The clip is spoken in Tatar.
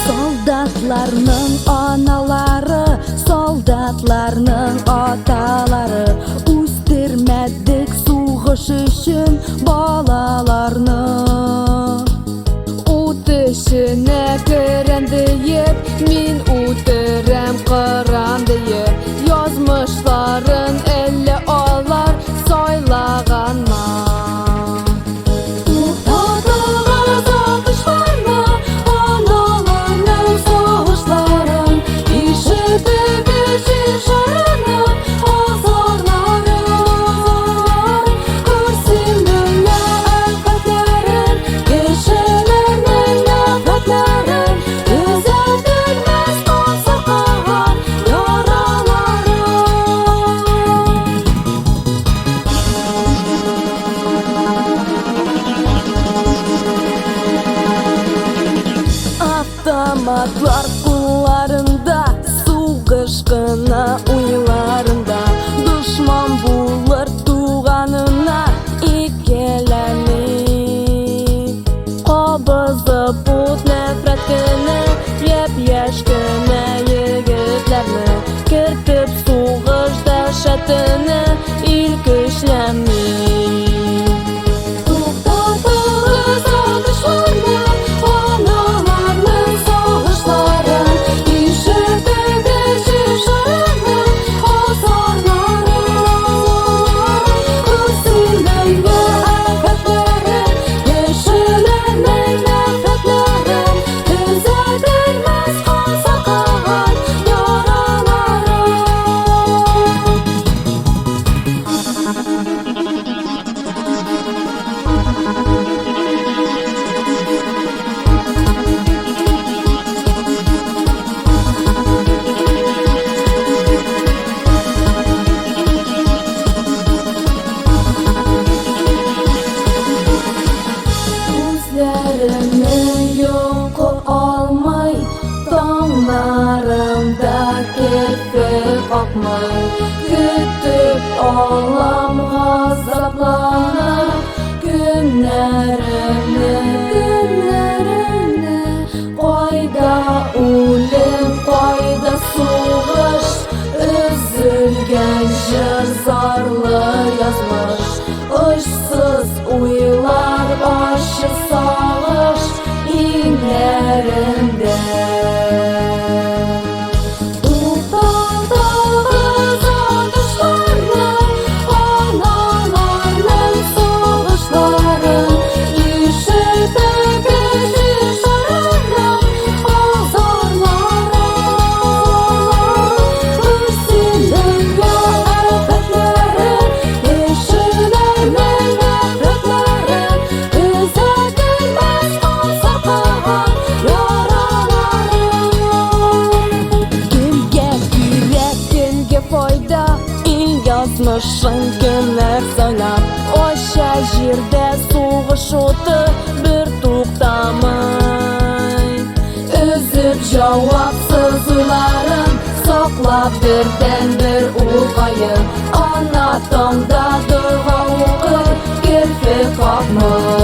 Солдатларның аналары, солдатларның аталары, үстермәдек сугыш өчен балаларны. Ут эченә керәм диеп, мин үтерәм, кырам диеп, язмышларын әллә алар сайлаганмы? Туктатыгыз атышларны, аналарның сагышларын, ишетегез җир шарының азарларын. Күрсен дөнья афәтләрен, кешеләрнең нәфрәтләрен, төзәтелмәс кан саркыган яраларын. Автоматлар кулларында, сугыш кына уйларында, дошман булыр туганына икеләнми. Кабызып ут нәфрәт кенә, япь-яшь кенә егетләрне кертеп сугыш дәһшәтенә ил көчләми. Туктатыгыз атышларны, аналарның сагышларын, ишетегез җир шарының азарларын. Күрсен дөнья афәтләрен, кешеләрнең нәфрәтләрен, төзәтелмәс кан саркыган яраларын. Күзләремне йокы алмый, таңнарымда керфек какмый, көтеп алам газапланып көннәремне, көннәремне. Кайда үлем, кайда сугыш, өзелгән җыр, зарлы язмыш, очсыз уйлар, ачы сагыш иңнәремдә. Туктатыгыз атышларны, аналарның сагышларын, ишетегез җир шарының азарларын. Күрсен дөнья афәтләрен, кешеләрнең нәфрәтләрен, төзәтелмәс кан саркыган яраларын. Кемгә кирәк, кемгә файда, ил язмышын кемнәр сайлап, ача җирдә сугыш уты бер туктамый. Өзеп җавапсыз уйларын, саклап бердәнбер улкаен, ана таңда дога укыр, керфек какмый.